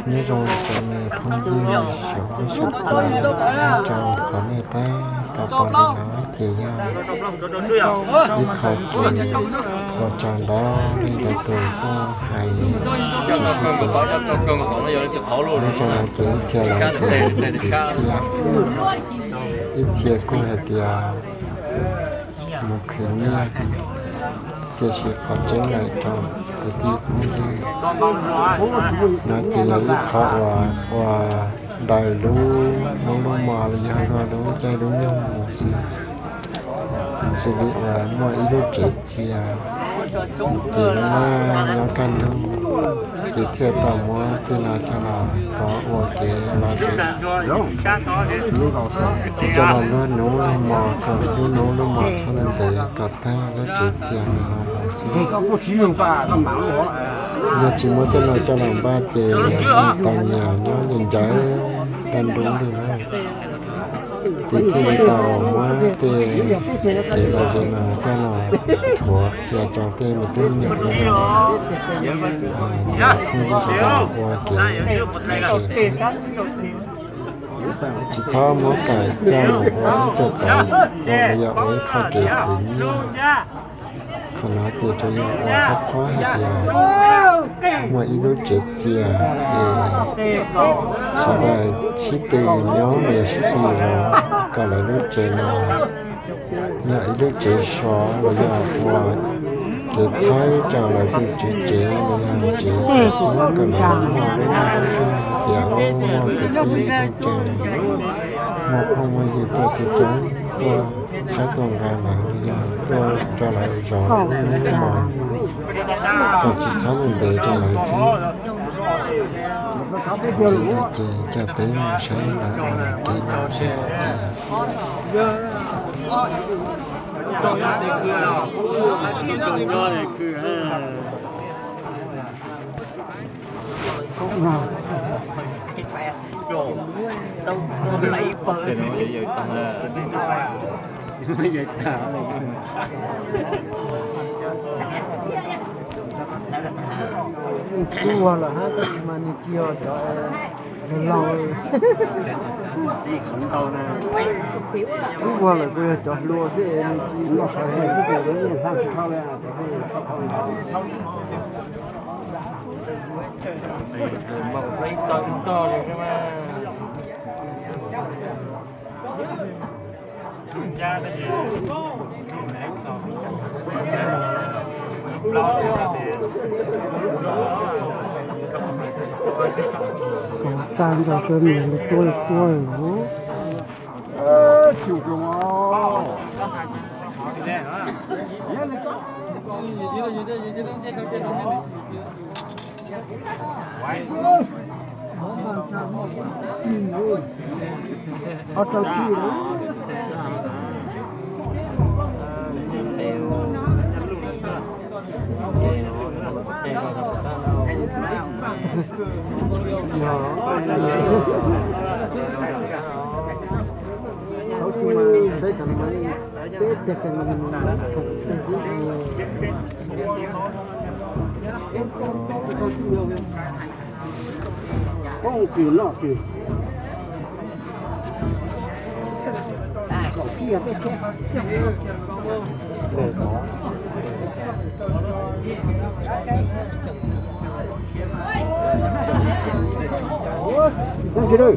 Nyob zoo tsoom me phooj ywg sawv daws, rau qhov nej tab tom pom li no ces yog ib qho kev ua tsaug ntau li ntau tus kuj hais tsis sib xws. Nyob rau no ces ib txhia lawv tias kwv txhiaj, ib txhia kuj hais tias mus khwv nyiaj, tiam sis qhov tseeb lawm rau kwv tij phooj ywg no ces yog ib qho uas ua daws lub hnub lub hmo los yog luag lub caij lub nyoog mus xwb. Xws li uas muaj ib lub tsev txias ces lawv nyob kaj ntug, ces thiaj tau muab tej no coj los kov ua kev lom zem coj los luag hnub luag hmo, kom lub hnub lub hmo txhob ntev kom tag lub tsev txias no los xwb. Yog tsis muab tej no coj los npaj ces yog tau nyias nyob nyias ncawv dab ntub li na. Ces thiaj li tau muab tej kev lom zem no coj los thuav qhia rau tej me tub me nyuam los yog cov phooj ywg sawv daws ua kev lom zem xwb. Tsis txhob muab kawm coj mus ua ib tug qauv los yog ua ib qho kev khwv nyiaj. Qhov no ces tsuas yog ua txhob qhob hais tias muaj ib lub tsev txias es sawv daws sib tw nyob los yog sib tw zov kom lawv lub tsev no yog ib lub tsev sov los yog ua kev txhawb rau lawv tus tswv tsev los yog tsev xeem kom lawv muaj lub neej zoo hais tias muaj kwv tij neej tsa, muaj phooj muaj ywg tuaj tu coob tuaj txhawb tuaj nqa lawv los yog tuaj rau lawv zov lub neej hmo kom tsis txhob ntev ntev rau lawv xwb. Txij no ces cia peb mus saib lawv ua kev lom zem. Twb ua lawm hab, tab sis mas nws tsis yog cov laug. Twb ua lawm, kuj yog cov hluas xwb, nws tsis noj sawv heev xwb ces lawv yeej hla tsis dhau li. Xa nrog sawv mias li tuab li tuab li lauj. Koj mus kws noj kws. Kaum tsib peb txhiab. Noj tsis lawm.